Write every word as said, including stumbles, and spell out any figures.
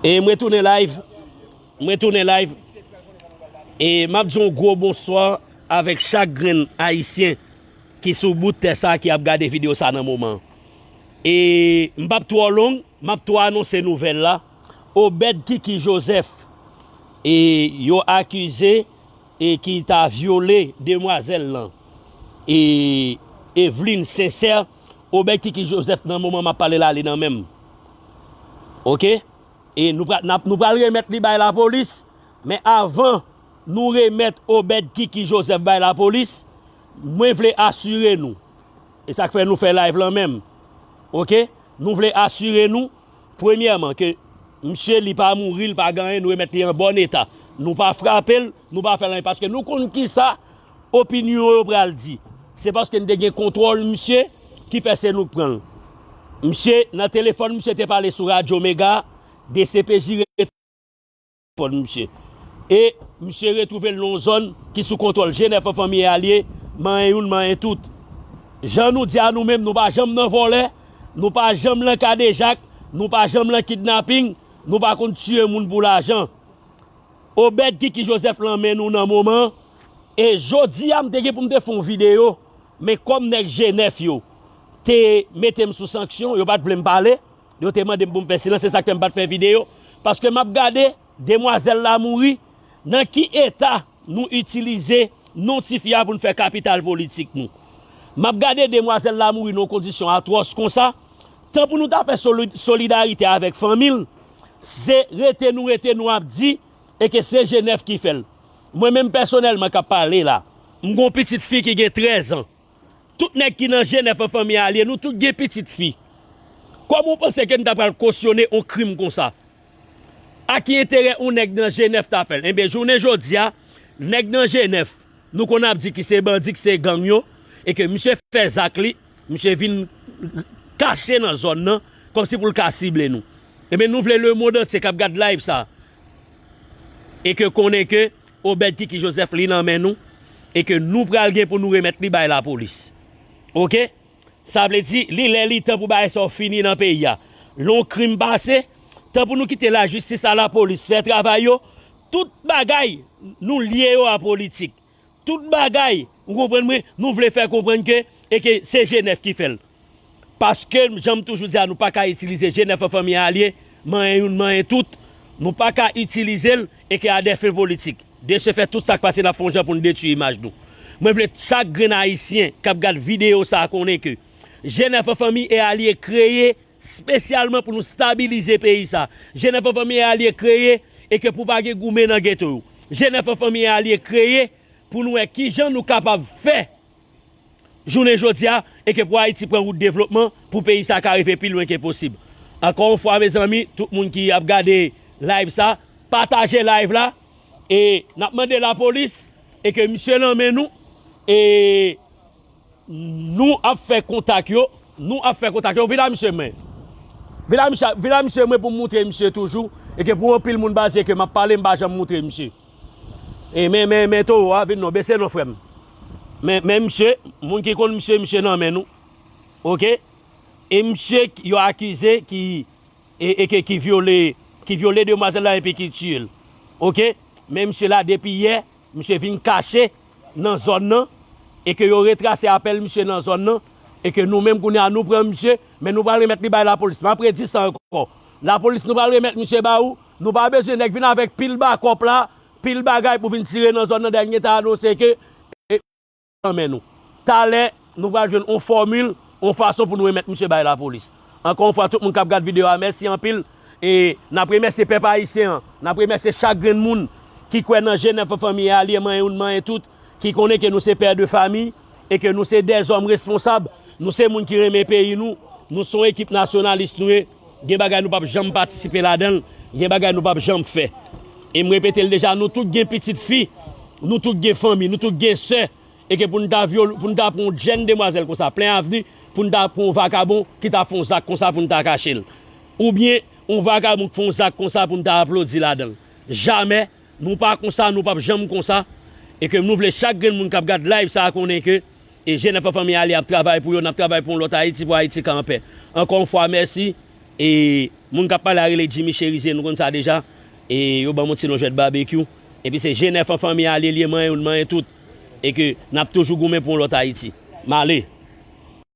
E mwen tounen live. Mwen tounen live. E m ap di yon gwo bonswa avèk chak grenn Ayisyen ki sou bout tè sa ki ap gade videyo sa nan moman. E m p ap twò long, m ap twò anonse nouvèl la. Obed Kiki Joseph, e yo akize e ki ta vyole demwazèl lan. E Eveline Sincère, Obed Kiki Joseph nan moman m ap pale la, li nan men m. Oke? E nou pral, n ap, nou pral remèt li bay lapolis, men avan nou remèt Obed Kiki Joseph bay lapolis, mwen vle asire nou, e sa k fè nou fè live lan menm, oke? Nou vle asire nou, premyèman, ke misye li pa mouri, li pa gen anyen, nou remèt li an bòn eta. Nou pa frape l, nou pa fè l anyen, paske nou konn kisa opinyon yo pral di. Se paske n te gen kontwòl misye ki fè se nou k pran l. Misye, nan telefòn, misye te pale sou Radyo Mega, D C P J telefòn misye. E misye retwouve l nan yon zòn ki sou kontwòl G nèf an fanmi e alye, manyen youn, manyen tout. Jan nou di a nou menm, nou pa janm nan vòlè, nou pa janm nan kadejak, nou pa janm nan kidnaping, nou pa konn tiye moun pou lajan. Obed Kiki Joseph lan men nou nan moman. E jodi a, m te gen pou m te fè yon videyo, men kòm nèg G nèf yo te mete m sou sanksyon, yo pa t vle m pale, yo te mande m pou m fè silans, se sa k fè m pa t fè videyo. Paske m ap gade, demwazèl la mouri, nan ki eta nou itilize non ti fi a pou n fè kapital politik nou. M ap gade demwazèl la mouri nan yon kondisyon atwòs konsa, tan pou nou ta fè soli-, solidarite avèk fanmi l, se rete nou rete nou ap di, e ke se G nèf ki fè l. Mwen menm pèsonèlman k ap pale la, m gen yon pitit fi ki gen trèz an. Tout nèg ki nan G nèf an fanmi alye, nou tout gen pitit fi. Kòman w panse ke n ta pral kosyone yon krim konsa? A ki enterè yon nèg nan G nèf ta fè l? Enben, jounen jodi a, nèg nan G nèf, nou konn ap di ki se bandi, ki se gang yo, e ke misye fè zak li, misye vin kache nan zòn nan, kòmsi pou l ka sible nou. Enben, nou vle lemonn antye k ap gad live sa, e ke konnen ke Obed Kiki Joseph li nan men nou, e ke nou pral gen pou nou remèt li bay lapolis. Oke? Sa vle di, li lè li tan pou bagay sa yo fini nan peyi a. Lè yon krim pase, tan pou nou kite lajistis a lapolis fè travay yo, tout bagay nou lye yo a politik. Tout bagay, ou konprann mwen, nou vle fè konprann ke, e ke se G nèf ki fè l. Paske, jan m toujou di a, nou pa ka itilize G nèf an fanmi alye, manyen youn, manyen tout. Nou pa ka itilize l, e ke a dè fen politik. De se fè, tout sa k pase, n ap fè yon jan pou n detwi imaj nou. Mwen vle chak grenn Ayisyen k ap gad videyo sa a konnen ke G nèf an fanmi e alye kreye espesyalman pou nou stabilize peyi sa. G nèf an fanmi e alye kreye e ke pou pa gen goumen nan geto yo. G nèf an fanmi e alye kreye pou nou wè kijan nou kapab fè jounen jodi a, e ke pou Ayiti pran wout devlopman, pou peyi sa ka rive pi lwen ke posib. Ankò yon fwa, mezanmi, tout moun ki ap gade live sa, pataje live la, e n ap mande lapolis, e ke misye nan men nou, e nou ap fè kontak yo, nou ap fè kontak yo, vin a misye mwen. Vin a misye, vin a misye mwen pou m moutre misye toujou, e ke pou anpil moun pa di ke m ap pale, m pa janm moutre misye. E men, men, men towo a, vin non, bese non, frè m. Men, men misye, moun ki konn misye, misye nan men nou. Oke? E misye k-, yo akize ki, e, e ke, ki vyole, ki vyole demwazèl la epi ki tiye l. Oke? Men misye la, depi yè, misye vin kache nan zòn nan, e ke yo retrase apèl misye nan zòn nan, e ke nou menm kounye a nou pran misye, men nou pral remèt li bay lapolis. M ap redi sa ankò. Lapolis, nou pral remèt misye ba ou. Nou pa bezwen nèg vin avèk pil bakòp la, pil bagay pou vin tire nan zòn nan, dènye ta anonse ke, e, nan men nou. Talè, nou pral jwenn yon fòmil, yon fason pou nou remèt misye bay lapolis. Ankò yon fwa, tout moun k ap gad videyo a, mèsi anpil. E n ap remèsye pèp ayisyen an, n ap remèsye chak grenn moun ki kwè nan G nèf an fanmi e alye, manyen youn, manyen tout, ki konnen ke nou se pè de fami, e ke nou se dèzòm responsab, nou se moun ki renmen peyi nou, nou se yon ekip nasyonalis nou ye, gen bagay nou p ap janm patisipe ladan l, gen bagay nou p ap janm fè. E m repete l deja, nou tout gen pitit fi, nou tout gen fanmi, nou tout gen sè, e ke pou n ta vyole, pou n ta pran yon jèn demwazèl konsa, plen avni, pou n ta pran yon vakabon ki ta fè yon zak konsa pou n ta kache l. Oubyen, yon vakabon k fè yon zak konsa pou n ta aplodi ladan l. Jamè, nou pa konsa, nou p ap janm konsa. E ke nou vle chak grenn moun k ap gad live sa a konnen ke, e, G nèf an fanmi alye ap travay pou yo, n ap travay pou yon lòt Ayiti, pou Ayiti ka anpè. Ankò yon fwa, mèsi. E Moun k ap pale a rele Jimmy Cherizier, nou konn sa deja. E yo ban m yon ti non jwèt babekyou. Epi se G nèf an fanmi a li ye, li ye manyen youn, manyen tout. E ke n ap toujou goumen pou yon lòt Ayiti. M ale.